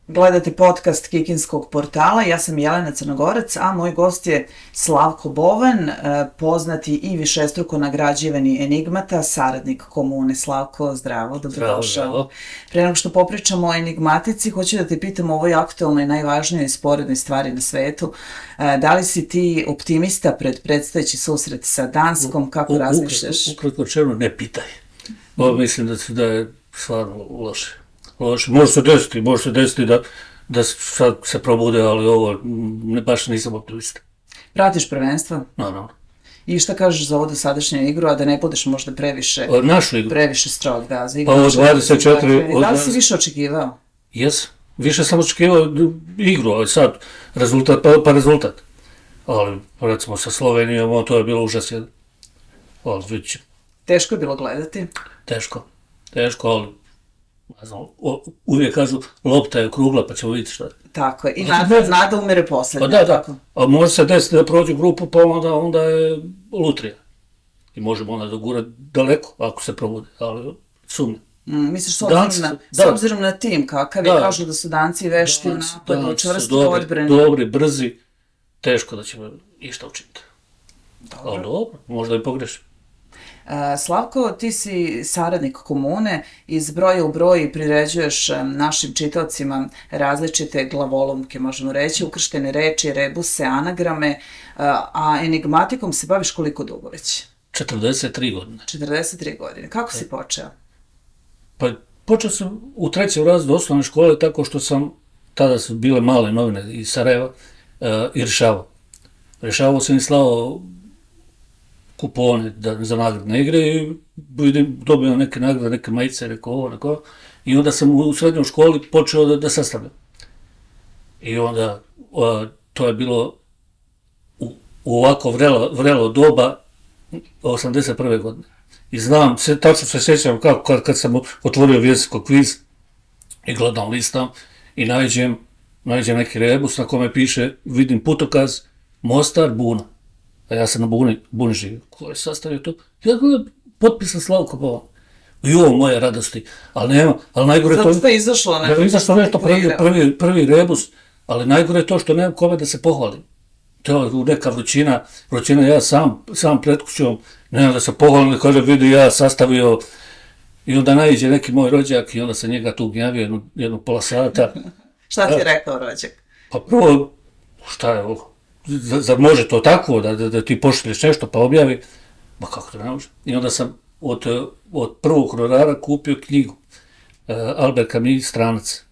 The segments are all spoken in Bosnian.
Gledate podcast Kikinskog portala, ja sam Jelena Crnogorac, a moj gost je Slavko Bovan, poznati i višestruko nagrađivani enigmata, saradnik komune. Slavko, zdravo, dobrodošao. Zdravo. Pre nego što popričamo o enigmatici, hoću da te pitam o ovoj aktualnoj i najvažnijoj sporednoj stvari na svetu. Da li si ti optimista pred predstojeći susret sa Danskom, kako razmišljaš? Ukratko rečeno, ne pitaj. Mislim da je stvarno loše. Može se desiti da sad se probude, ali ovo baš nisam optimista. Pratiš prvenstvo? Naravno. I šta kažeš za ovo dosadašnju igru, a da ne budeš možda Našu igru? Previše strog, da, za Pa od 24... Da li si više očekivao? Jes, više sam očekivao igru, ali sad rezultat, pa rezultat. Ali recimo sa Slovenijom, to je bilo užas jedan. Ali vidit ćemo. Teško je bilo gledati? Teško, ali ne znam, uvijek kažu lopta je okrugla pa ćemo vidjeti šta je. Tako je, i nada umire poslednja. Pa da, a može se desiti da prođu grupu pa onda je lutrija. I možemo onda dogurati daleko ako se probude, ali sumnjam. Misliš s obzirom na tim kakav je, kažu da su Danci vešti u napadu, čvrsti odbrani. Dobri, brzi, teško da ćemo išta učiniti. Ali dobro, možda i pogrešim. Slavko, ti si saradnik komune, iz broja u broj priređuješ našim čitaocima različite glavolomke, možemo reći, ukrštene reči, rebuse, anagrame, a enigmatikom se baviš koliko dugo već? 43 godine. 43 godine. Kako si počeo? Pa počeo sam u 3. razredu osnovne škole tako što sam, tada su bile male novine iz Sarajeva, i rješavao. Rješavao sam i slao kupone za nagradne igre i dobio neke nagrade, neke majice, neko. I onda sam u srednjoj školi počeo da sastavljam. I onda to je bilo u ovako vrelo doba 81. godine. I znam, tačno se sjećam kako kad sam otvorio vjerstviko kviz i gledam listam i nađem neki rebus na kome piše, vidim putokaz Mostar, Buna. A ja sam na Buni živio. Ko je sastavio to? Ja gledam, potpisan Slavko Bovan. I ovo moje radosti. Ali najgore to... Zato što je izašlo nešto. Izašlo nešto, prvi rebus, ali najgore je to što nemam kome da se pohvalim. To je neka vrućina, ja sam pred kućom, nemam da se pohvalim, da kaže, vidi, ja sastavio, i onda naiđe neki moj rođak i onda se njega tu gnjavio jednu pola sata. Šta ti je rekao rođak? Pa prvo, šta je ovo? Zar može to tako, da ti pošalješ nešto pa objavi? Ma kako to ne može? I onda sam od prvog honorara kupio knjigu Albert Camus, Stranac.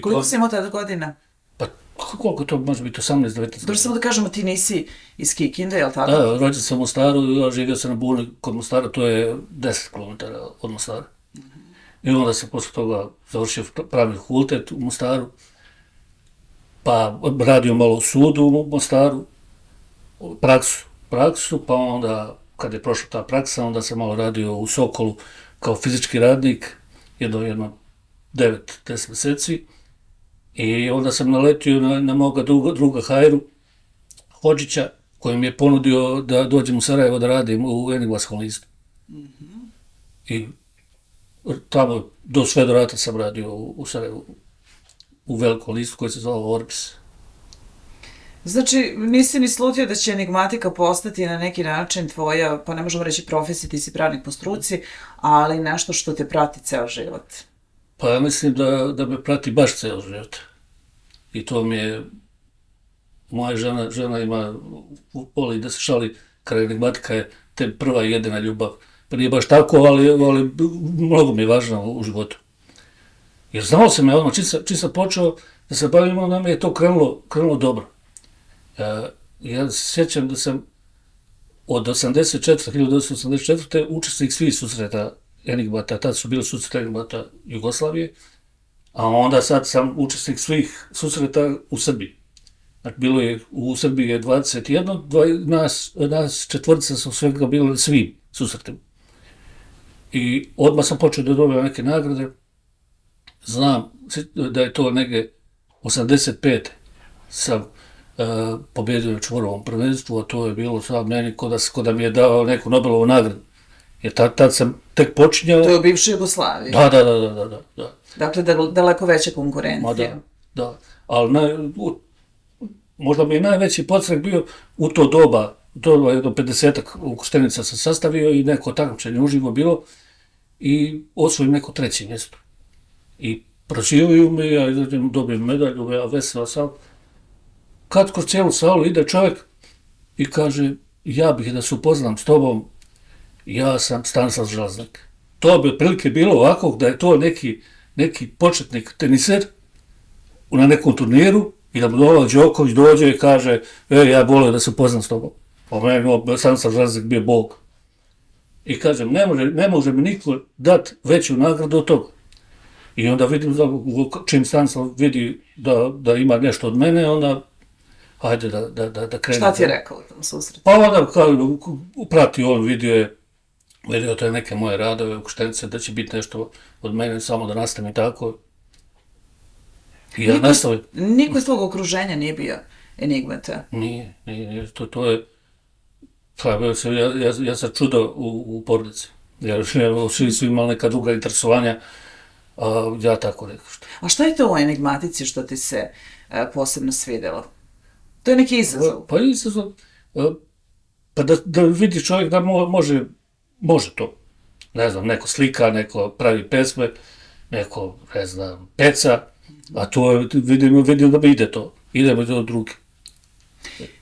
Koliko si imao tada godina? Pa koliko to može biti, 18-19? Dobro, samo da kažemo, ti nisi iz Kikinde, je li tako? Da, rođen sam u Mostaru, živio sam na Buni kod Mostara, to je 10 km od Mostara. I onda sam posle toga završio pravni fakultet u Mostaru, pa radio malo u sudu u Mostaru, praksu, pa onda, kad je prošla ta praksa, onda sam malo radio u Sokolu kao fizički radnik, jedno 9-10 meseci, i onda sam naletio na moga druga Hajru Hodžića, koji mi je ponudio da dođem u Sarajevo da radim u enigmatskom listu. I tamo sve do rata sam radio u Sarajevu, u velikom listu koji se zvao Orbis. Znači, nisi ni slutio da će enigmatika postati na neki način tvoja, pa ne možemo reći profesija, ti si pravnik po struci, ali nešto što te prati ceo život. Pa ja mislim da me prati baš ceo život. I to mi je, moja žena ima, voli da se šali, kada enigmatika je te prva i jedina ljubav. Pa nije baš tako, ali mnogo mi je važno u životu. Jer znao sam ja odmah, čim sam počeo da se bavim, onda mi je to krenulo dobro. Ja se sjećam da sam od 1984. učesnik svih susreta enigmata, tad su bili susreta enigmata Jugoslavije, a onda sad sam učesnik svih susreta u Srbiji. Znači, bilo je, u Srbiji je 21, nas četvrtica su svega bili na svim susretima. I odmah sam počeo da dobijam neke nagrade. Znam da je to negdje 85. sam pobjedio na čvorovom prvenstvu, a to je bilo sad meni ko da mi je dao neku Nobelovu nagradu. Jer tad sam tek počinjao. To je u bivšoj Jugoslaviji. Da. Dakle, daleko veća Ma konkurencija. da. Ali možda mi je najveći podstrek bio u to doba jedno 50-ak ukrštenica sam sastavio i neko takmičenje uživo bilo i osvojim neko treće mjesto. I proživaju me, ja izađem, dobijem medalju, ja vesela sam. Kad kroz cijelu salu ide čovjek i kaže, ja bih da se upoznam s tobom, ja sam Stanislav Železnik. To bi otprilike bilo ovako da je to neki početnik teniser na nekom turniru i da mu Novak Đoković dođe i kaže, ja volio da se upoznam s tobom. Po meni Stanislav Železnik bio bog. I kažem, ne može mi niko dati veću nagradu od toga. I onda vidim, čim Stanislav vidi da ima nešto od mene, onda hajde da krene. Šta ti je rekao u tom susretu? Pa onda prati on, vidio te neke moje radove u Krštenice, da će biti nešto od mene, samo da nastavim tako. I ja nastavim. Niko iz tvojeg okruženja nije bio enigmata? Nije, to je, ja sam čudo u porodici, jer svi su imali neka druga interesovanja, a ja tako rekao što. A šta je to u enigmatici što ti se posebno svidjelo? To je neki izazov. Pa izazov, pa da vidi čovjek da može to. Ne znam, neko slika, neko pravi pesme, neko, ne znam, peca, a to vidim da mi ide to. Idemo do druge.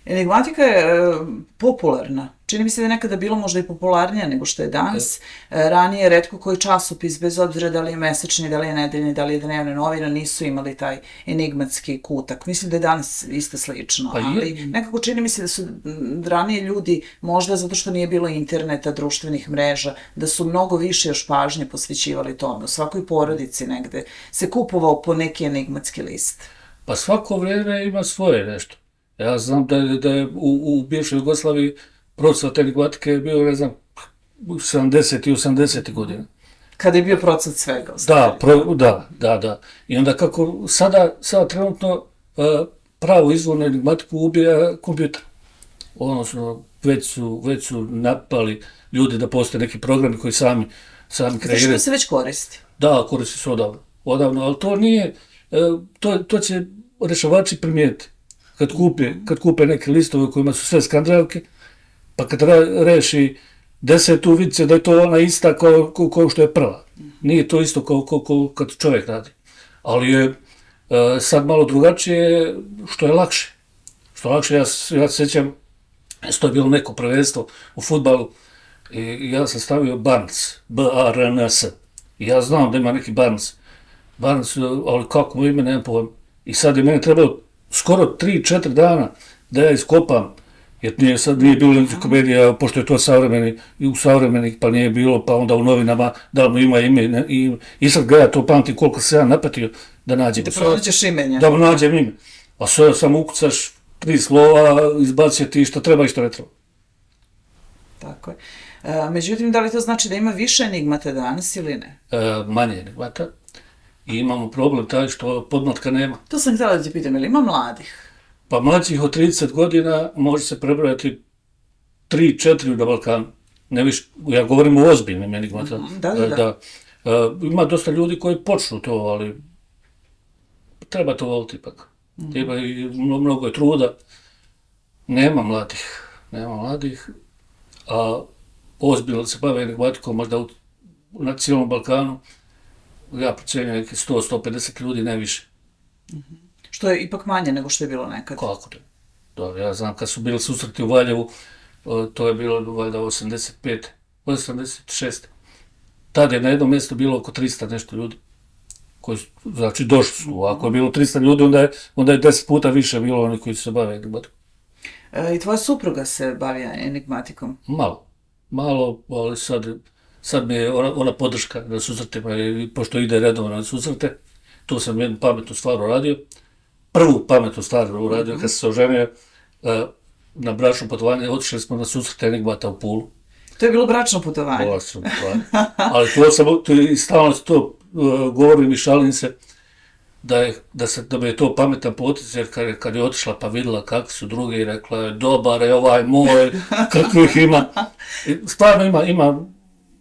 Enigmatika je popularna. Čini mi se da je nekada bilo možda i popularnija nego što je danas. Ranije retko koji časopis, bez obzira da li je mesečni, da li je nedeljni, da li je dnevna novina, nisu imali taj enigmatski kutak. Mislim da je danas isto slično, ali nekako čini mi se da su ranije ljudi, možda zato što nije bilo interneta, društvenih mreža, da su mnogo više još pažnje posvećivali tome. U svakoj porodici negde se kupovao po neki enigmatski list. Pa svako vrijeme ima svoje nešto. Ja znam da je u bivšoj Jugoslaviji procvat enigmatike bio, ne znam, 70. i 80. godina. Kada je bio procvat svega. Da. I onda kako sada trenutno pravu izvornu enigmatiku ubija kompjuter. Odnosno, već su napali ljudi da postoje neki programi koji sami kreiraju. Što se već koristi? Da, koristi se odavno, ali to nije, to će rešavači primijetiti. Kad kupe neke listove u kojima su sve skandravke, pa kad reši 10, vidi se da je to ona ista kao što je prva. Nije to isto kao kad čovjek radi. Ali je sad malo drugačije, što je lakše. Ja se sjećam, to je bilo neko prvenstvo u fudbalu i ja sam stavio Barnes, B-A-R-N-S. I ja znam da ima neki Barnes, ali kako mu ime, nemam pojma. I sad je mene trebalo skoro 3-4 dana da ja iskopam, jer nije bilo enciklopedija, pošto je to savremenik, pa nije bilo, pa onda u novinama da mu ima ime i sad ga ja to pamtim koliko se ja napatio da nađem. Da pronađeš imenja. Da nađem ime. A sve samo ukucaš 3 slova, izbacio ti što treba i što ne treba. Tako je. Međutim, da li to znači da ima više enigmata danas ili ne? Manje enigmata. I imamo problem taj što podmlatka nema. To sam htjela da ti pitam, ili ima mladih? Pa mlađih od 30 godina može se prebrojati 3-4 na Balkanu. Ne više, ja govorim o ozbiljnim enigmata. Da. Ima dosta ljudi koji počnu to, ali treba to voliti ipak. Treba i mnogo je truda. Nema mladih, a ozbiljno se bave enigmatikom možda na cijelom Balkanu. Ja procjenjujem neki 100-150 ljudi, ne više. Što je ipak manje nego što je bilo nekad. Kako to? Da, ja znam kad su bili susreti u Valjevu, to je bilo valjda 85, 86. Tada je na jednom mjestu bilo oko 300 nešto ljudi. Koji su, znači došli su, ako je bilo 300 ljudi, onda je 10 puta više bilo oni koji se bave enigmatikom. I tvoja supruga se bavi enigmatikom? Malo, ali sad mi je ona podrška na susretima, pošto ide redovno na susrete, tu sam jednu pametnu stvar uradio. Prvu pametnu stvar uradio kad sam se oženio na bračno putovanje, otišli smo na susrete enigmata u Pulu. To je bilo bračno putovanje? Bračno putovanje. Ali i stalno to govorim i šalim se da mi je to pametan potez, jer kad je otišla pa vidjela kakvi su drugi i rekla je dobar je ovaj moj, kakvih ima. Stvarno ima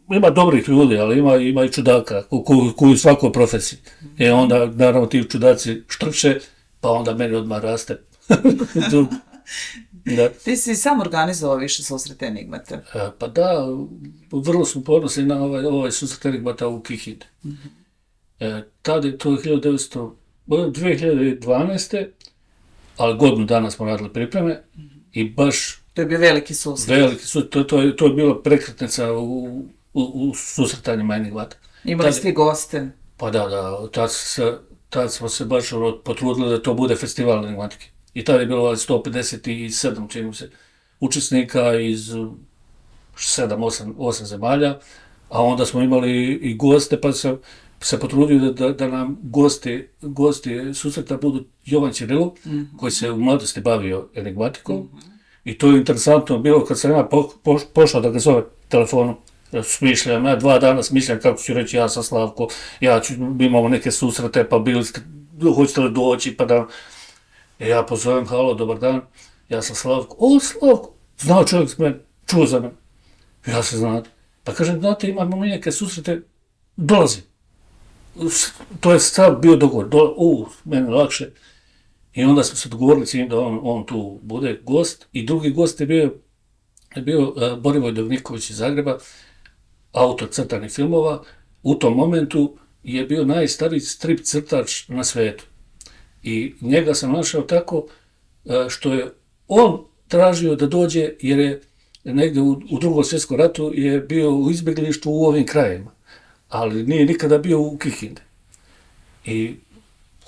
ima dobrih ljudi, ali ima i čudaka, koji u svakoj profesiji. I onda, naravno, ti čudaci štrče, pa onda meni odmah raste. Da. Ti si sam organizovao više susrete Enigmate. Pa da, vrlo smo ponosni na ovaj susret Enigmata u Kikindi. Tada je to 2012. ali godinu dana smo radili pripreme i baš To je bio veliki susret. veliki susret, to je bilo prekretnica u susretanjima Enigmata. Imali ste i goste. Pa da, tad smo se baš potrudili da to bude festival enigmatike. I tad je bilo 157, čini mi se, učesnika iz 7-8 zemalja, a onda smo imali i goste, pa sam se potrudio da nam gosti susreta budu Jovan Ćirilov, koji se u mladosti bavio enigmatikom. I to je interesantno bilo kad sam ja pošao da ga zove telefonom. Smišljam, ja 2 dana smišljam kako ću reći ja sam Slavko, imamo neke susrete, pa hoćete li doći, pa da... Ja pozovem, halo, dobar dan, ja sam Slavko. O, Slavko, znao čovjek s mene, čuo za mene. Ja se znate. Pa kažem, znate, imamo mi neke susrete, dolazi. To je stav bio dogovor, meni lakše. I onda smo se dogovorili s njim da on tu bude gost. I drugi gost je bio Borivoj Dovniković iz Zagreba, autor crtanih filmova. U tom momentu je bio najstariji strip crtač na svijetu. I njega sam našao tako što je on tražio da dođe jer je negdje u Drugom svjetskom ratu je bio u izbjeglištvu u ovim krajevima, ali nije nikada bio u Kikindi. I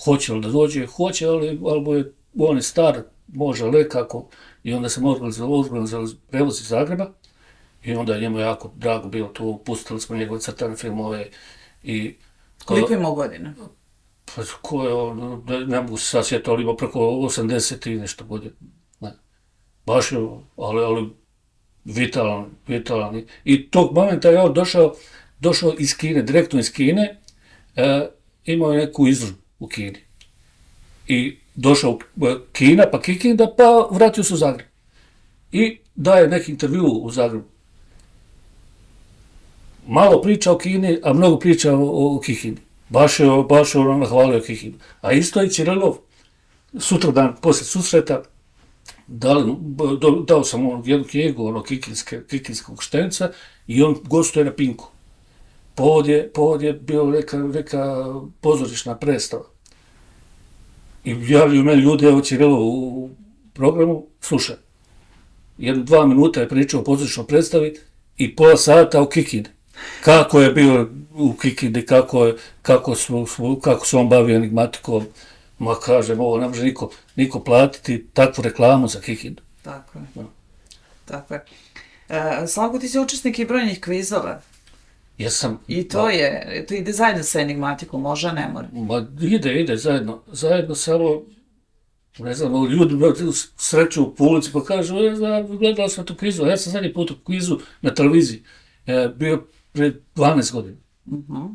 hoće li da dođe? Hoće, ali on je star, može lekako, i onda sam organizovali prevoz iz Zagreba i onda je njemu jako drago bilo tu, pustili smo njegove crtane filmove i... Koliko ima godina? Pa ko je on, ne mogu se sad sjetiti, ali ima preko 80 i nešto bude. Ne. Baš je, ali vitalan. I tog momenta je on došao iz Kine, direktno iz Kine, imao je neku izložbu u Kini. I došao u Kina, pa Kikinda, pa vratio se u Zagreb. I daje neki intervju u Zagrebu. Malo priča o Kini, a mnogo priča o Kikindi. Baš je on nahvalio Kikindu. A isto i Ćirilov, sutradan poslije susreta, dao sam mu jednu knjigu, kikinskog štenca, i on gostuje na Pinku. Povod je bio neka pozorišna predstava. I javljaju meni ljudi, evo Ćirilov u programu, slušaj, 2 minuta je pričao o pozorišnoj predstavi i pola sata o Kikindi. Kako je bio u Kikindi, kako se on bavio enigmatikom, ma kažem, ovo ne može niko platiti takvu reklamu za Kikindu. Tako je. No. Tako je. Slavko, ti si učesnik i brojnih kvizova. Jesam. I to ide zajedno sa enigmatikom, može, ne mora? Ma ide zajedno samo, ne znam, ljudi sreću po ulici pa kažu, gledala sam tu kvizu, ja sam zadnji put u kvizu na televiziji, bio pre 12 godina,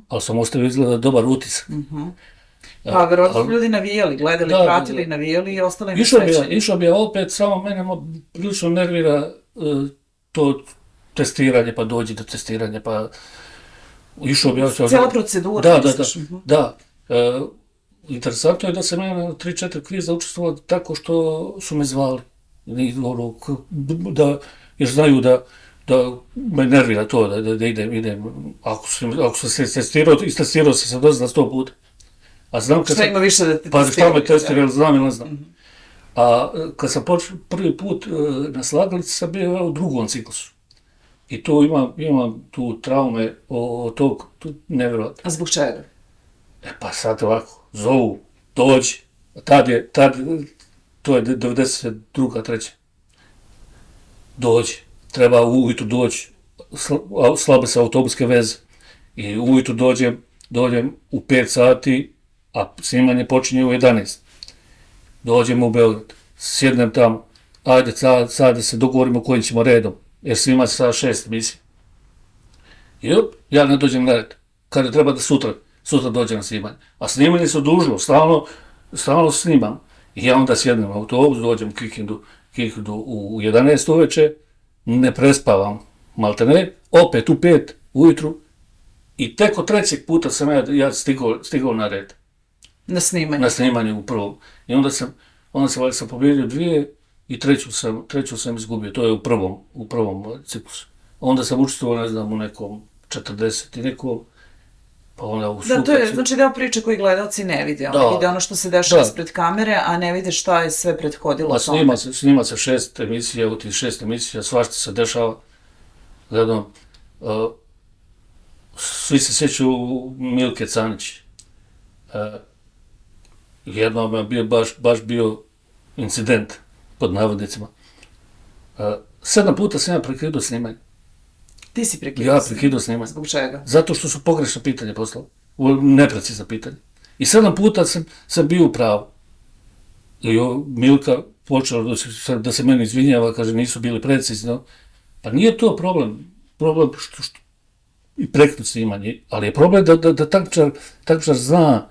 ali sam ostavio izgleda dobar utisak. Pa verovatno su ljudi navijali, gledali, pratili, navijali i ostali na sreći. Išao bi ja opet, samo mene prilično nervira to testiranje, pa dođi do testiranja, pa išao bi ja... Cijela procedura. Da. Interesantno je da sam ja na 3-4 kviza učestvovao tako što su me zvali. Jer znaju da me nervira to, da idem. Ako sam se istestirao sam dosta 100 puta. Šta ima više da te testiraju? Pa šta me testirali, znam ili ne znam. A kad sam počeo prvi put na slagalici, sam bio u drugom ciklusu. I tu imam tu traume od tog, nevjerojatno. A zbog čega? Pa sad ovako, zovu, dođi. To je 92. 3. Dođi. Treba ujutru doći, slabe se autobuske veze. I ujutru dođem u 5 sati, a snimanje počinje u 11. Dođem u Beograd, sjednem tamo, ajde sad da se dogovorimo kojim ćemo redom, jer snima se sada 6 emisija. I ja ne dođem na red, kada treba da sutra dođem na snimanje. A snimanje se odužilo, stalno snimam. I ja onda sjednem u autobus, dođem u Kikindu u 11 uveče, ne prespavam, maltene, opet u ujutru i tek od trećeg puta sam ja stigao na red. Na snimanje. Na snimanje u prvom. I onda sam pobjedio dvije i treću sam izgubio. To je u prvom ciklusu. Onda sam učestvovao, ne znam, u nekom 40 i nekom, pa onda u Da, to je znači deo priče koji gledalci ne vide. Ide ono što se dešava ispred kamere, a ne vide šta je sve prethodilo tome. Snima se 6 emisija, u tih 6 emisija svašta se dešava. Gledam, svi se sjećaju Milke Canić. Jednom je baš bio incident, pod navodnicima. 7 puta sam ja prekidao snimanje. Ti si prekidao? Ja prekidao snimanje. Zbog čega? Zato što su pogrešna pitanja poslali. Neprecizna pitanja. I 7 puta sam bio u pravu. I Milka počela da se meni izvinjava, kaže nisu bili precizni. Pa nije to problem što i prekidno snimanje, ali je problem da takmičar zna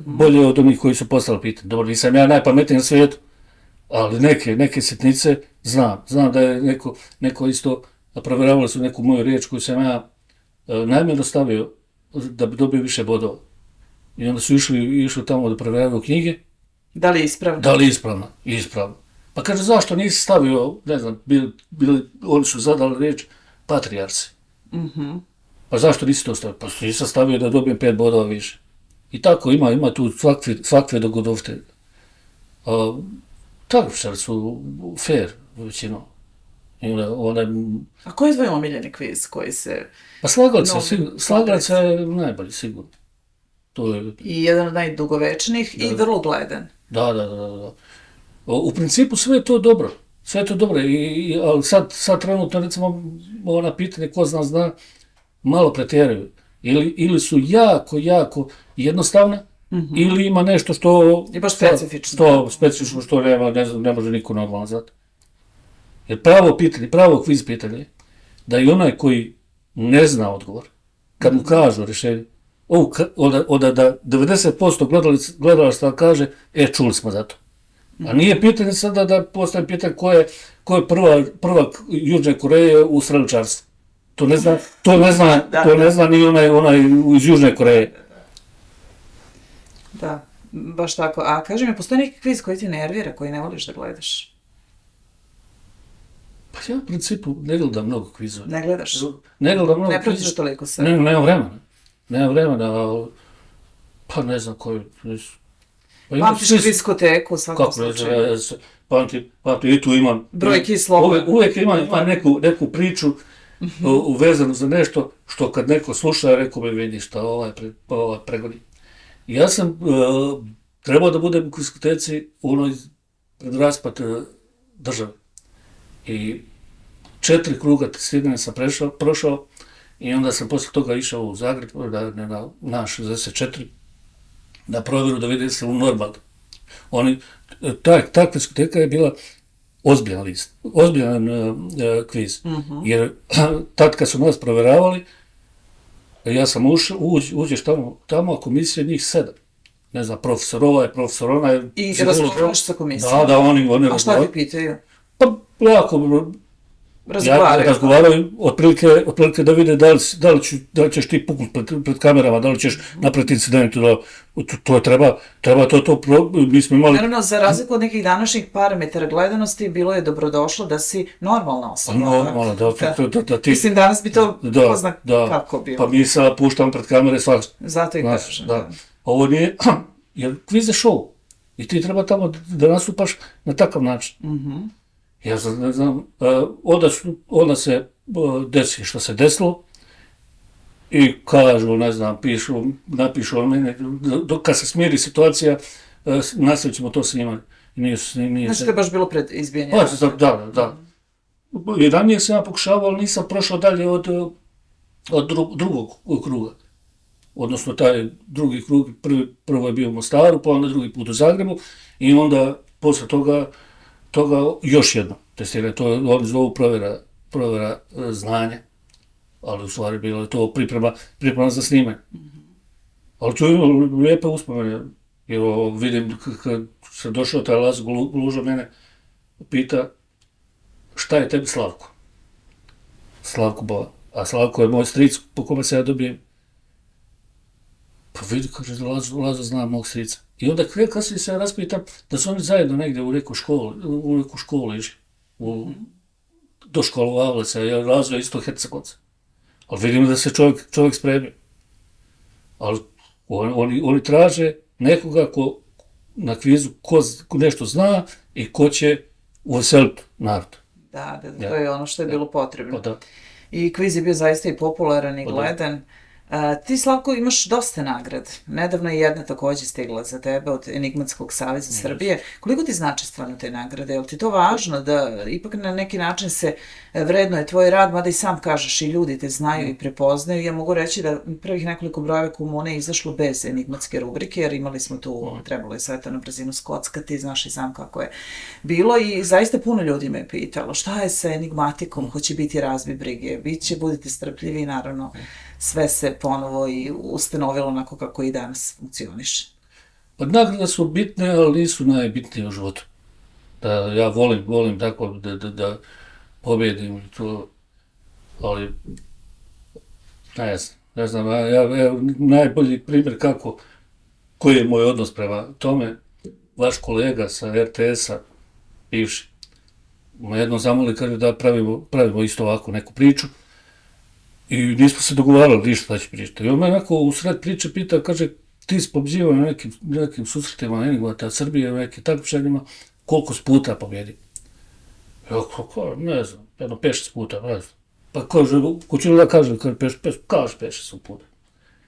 bolje od onih koji su poslali pitanje. Dobro, nisam ja najpametniji na svijetu, ali neke sitnice znam. Znam da je neko isto provjeravali su neku moju riječ koju sam ja namjerno stavio da bi dobio više bodova. I onda su išli tamo da provjeravaju knjige. Da li je ispravno? Da li je ispravno? Ispravno. Pa kaže, zašto nisi stavio, ne znam, oni su zadali riječ patrijarci. Pa zašto nisi to stavio? Pa nisam stavio da dobijem 5 bodova više. I tako ima tu svakve dogodovte. Takmičari su fair većinom. A koji je tvoj omiljeni kviz koji se... Pa Slagalica je najbolji, sigurno. I jedan od najdugovečnijih i vrlo gledan. Da. U principu sve je to dobro. Ali sad trenutno, recimo, ona pitanja ko zna, malo pretjeraju. Ili su jako jednostavna, ili ima nešto što... Je baš specifično. Specifično što ne može niko normalno znati. Jer pravo kviz pitanje je da i onaj koji ne zna odgovor, kad mu kažu rješenje, onda da 90% gledalaštva kaže, čuli smo za to. A nije pitanje sada da postavim pitanje ko je prvak Južne Koreje u streličarstvu. To ne zna ni onaj iz Južne Koreje. Da, baš tako. A kaži mi, postoji neki kviz koji ti nervira, koji ne voliš da gledaš? Pa ja u principu ne gledam mnogo kvizova. Ne gledaš? Ne gledam mnogo kvizova. Ne pratiš toliko sve? Nemam vremena, pa ne znam koji. Pamtiš kviskoteku u svakom slučaju? Pamtim, i tu imam... Brojke i slova. Uvijek imam neku priču uvezanu za nešto što kad neko sluša, rekao mi vidi šta ovaj pregodi. Ja sam trebao da budem u kviskoteci u onoj pred raspad države. I 4 kruga testiranja sam prošao i onda sam posle toga išao u Zagreb, na 64, na provjeru da vidim se u normalno. Ta kviskoteka je bila ozbiljan kviz. Jer tad kad su nas provjeravali, ja sam uđeš tamo, a komisija njih 7. Ne znam, profesor ovaj, profesor onaj. I razgovaraš sa komisijom? Da, oni razgovaraju. A šta ti pitaju? Pa, jako razgovaraju, otprilike da vide da li ćeš ti puknuti pred kamerama, da li ćeš napraviti incident, treba to, mi smo imali... Naravno, za razliku od nekih današnjih parametara gledanosti, bilo je dobrodošlo da si normalna osoba. Normalno, da ti... Mislim, danas bi to pozna kako bilo. Pa mi sad puštamo pred kamere svašta. Zato i kažem. Ovo nije, jer kviz je show i ti treba tamo da nastupaš na takav način. Ja ne znam, onda se desi što se desilo i kažu, ne znam, napišu o mene, kad se smiri situacija, nastavit ćemo to snimati. Znači to je baš bilo pred izbijanje? Da. I ranije sam ja pokušavao, ali nisam prošao dalje od drugog kruga. Odnosno, taj drugi krug, prvo je bio u Mostaru, pa onda drugi put u Zagrebu i onda posle toga još jedno testiranje, to oni zovu provjera znanja, ali u stvari bilo je to priprema za snimanje. Ali tu imam lijepe uspomene, jer vidim kad se došao taj Lazo Glužo mene pita šta je tebi Slavko Bova, A Slavko je moj stric po kome se ja dobijem. Pa vidi, kaže, Lazo zna mog strica. I onda kasnije se raspitam da su oni zajedno negdje u neku školu išli. Doškolovali se, jer Lazo je isto Hercegovac. Ali vidimo da se čovjek spremio. Ali oni traže nekoga ko na kvizu ko nešto zna i ko će uveseliti narod. Da, to je ono što je bilo potrebno. Pa da. I kviz je bio zaista i popularan i gledan. Ti, Slavko, imaš dosta nagrada. Nedavno je jedna također stigla za tebe od Enigmatskog saveza Srbije. Koliko ti znači stvarno te nagrade? Je li ti to važno da ipak na neki način se vrednuje tvoj rad, mada i sam kažeš i ljudi te znaju i prepoznaju. Ja mogu reći da prvih nekoliko brojeva komune je izašlo bez enigmatske rubrike, jer imali smo tu, trebalo je sve to na brzinu skockati, znaš i sam kako je bilo i zaista puno ljudi me pitalo šta je sa enigmatikom, hoće biti razbi brige, budite strpljivi i naravno sve se ponovo i ustanovilo onako kako i danas funkcioniše. Pa nagrade su bitne, ali nisu najbitnije u životu. Da ja volim tako da pobjedim to, ali ne znam, ja najbolji primjer koji je moj odnos prema tome, vaš kolega sa RTS-a, bivši, me jednom zamoli, kaže da pravimo isto ovako neku priču, i nismo se dogovarali ništa da će pričati. I on me onako u sred priče pita, kaže, ti si pobjeđivao na nekim susretima Enigmata Srbije, na nekim takmičenjima, koliko si puta pobjedi? Ja ne znam, jedno 5-6 puta, ne znam. Pa kaže, ko ću da kaže 5-6 puta.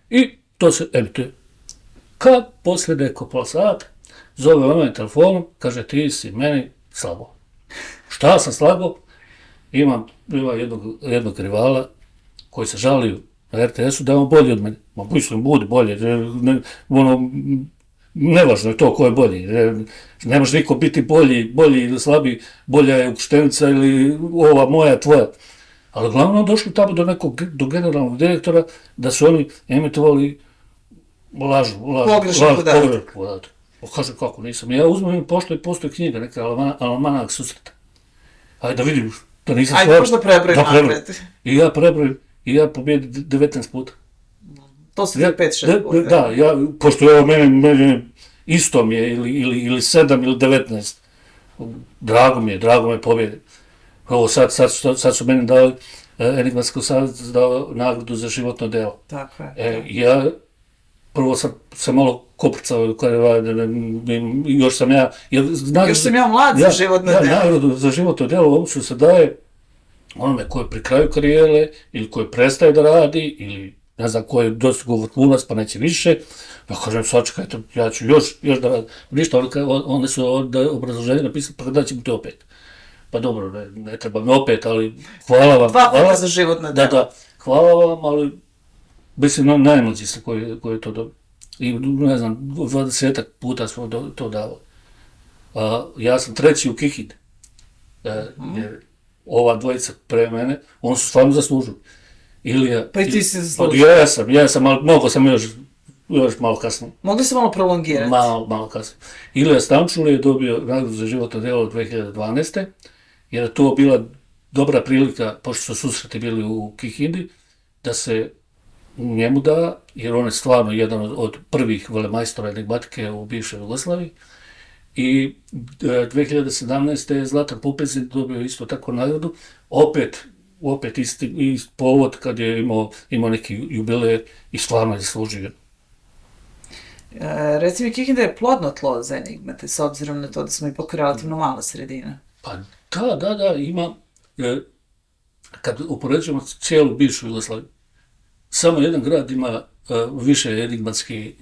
I to se emituje. Kad posle neko pola sata zove me telefonom, kaže, ti si meni slago. Šta sam slago? Ima jednog rivala koji se žalio na RTS-u da je on bolji od mene. Ma mislim, bude bolje. Nevažno je to ko je bolji. Ne može niko biti bolji ili slabiji. Bolja je ukrštenica ili ova moja, tvoja. Ali glavno došli tamo do generalnog direktora da su oni emitovali lažu. Pogrešan podatak. Kaže, kako nisam. Ja uzmem i postoji knjiga, neka Almanak susreta. Ajde da vidim da nisam stvar. Ajde, možda prebrojim nagrade. I ja prebrojim. I ja pobijedim 19 puta. To su 5-6 puta. Da, pošto je ovo mene isto mi je, ili 7 ili 19. Drago mi je pobjedim. Ovo sad su meni dali, Enigmatski savez dao nagradu za životno delo. Tako je. Ja prvo sam se malo koprcao, još sam ja... Još sam ja mlad za životno delo. Nagradu za životno delo uopće se daje onome ko je pri kraju karijere, ili koji prestaje da radi, ili ne znam ko je dostigao vrhunac pa neće više. Ja kažem, sačekajte, ja ću još da radim. Ništa, onda su obrazloženje napisali, pa da ćemo te opet. Pa dobro, ne treba me opet, ali hvala vam. 2 puta za životno delo. Da, hvala vam, ali mislim, najmlađi ste koji je to dobro. I ne znam, 20 puta smo to davali. Ja sam 3. u Kikindi. Jer ova dvojica pre mene, oni su stvarno zaslužili. Pa i ti si zaslužio. Jesam, ali mogo sam još malo kasnije. Mogli su malo prolongirati. Malo kasnije. Ilija Stančuli je dobio nagradu za životno delo od 2012. Jer je to bila dobra prilika, pošto su susreti bili u Kikindi, da se njemu da, jer on je stvarno jedan od prvih velemajstora enigmatike u bivšoj Jugoslaviji. I 2017. je Zlatan Pupezin dobio isto tako nagradu, opet isti povod kad je imao neki jubilej i stvarno je zaslužio. Reci mi, Kikinda je plodno tlo za enigmate, s obzirom na to da smo ipak relativno mala sredina. Pa da, ima, kad upoređujemo cijelu bivšu Jugoslaviju, samo jedan grad ima više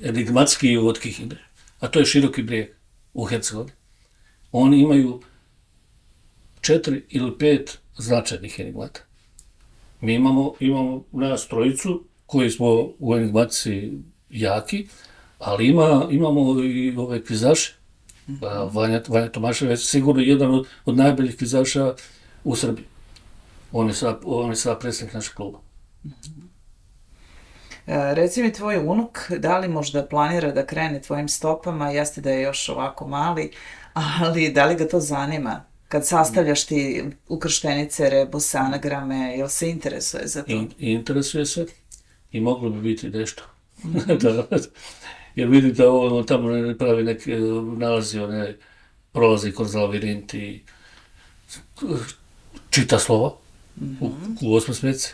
enigmatski od Kikinde, a to je Široki Brijeg u Hercegovini. Oni imaju 4 ili 5 značajnih enigmata. Mi imamo nas trojicu koji smo u enigmatici jaki, ali imamo i ove kvizaše. Vanja Tomašev je sigurno jedan od najboljih kvizaša u Srbiji. On je sad predsjednik našeg kluba. Reci mi, tvoj unuk, da li možda planira da krene tvojim stopama, jeste da je još ovako mali, ali da li ga to zanima? kad sastavljaš ti ukrštenice, rebuse, anagrame, jel se interesuje za to? I interesuje se i moglo bi biti nešto. Jer vidim da ovo tamo ne pravi neke, nalazi prolazi kroz labirint i čita slova u osmosmjeci.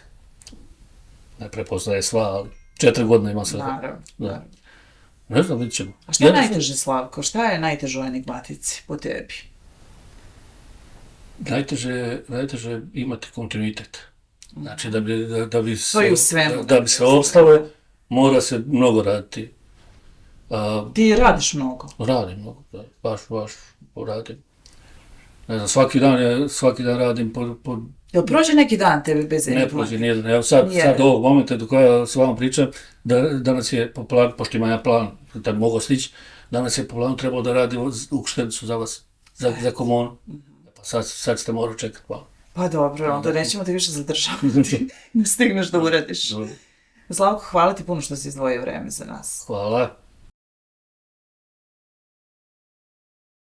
Ne prepoznaje sva, ali 4 godine ima sve. Naravno. Da. Ne znam, vidit ćemo. A šta je najteže, Slavko? Šta je najteže u enigmatici po tebi? Najteže je imati kontinuitet. Znači, da bi se ostalo, mora se mnogo raditi. Ti radiš mnogo? Radim mnogo, da, baš radim. Ne znam, svaki dan radim po... Jel prođe neki dan tebi bez Ne enigmatike? prođe nijedan. Evo sad ovog momenta dok ja s vama pričam, danas je po planu, pošto ima ja plan, da bi mogao stići, danas je po planu trebalo da radim ukrštenicu za vas, za komunu. Pa sad ste morali čekati malo. Pa dobro, onda nećemo te više zadržavati. Ne stigneš da uradiš. Slavko, hvala ti puno što si izdvojio vreme za nas. Hvala.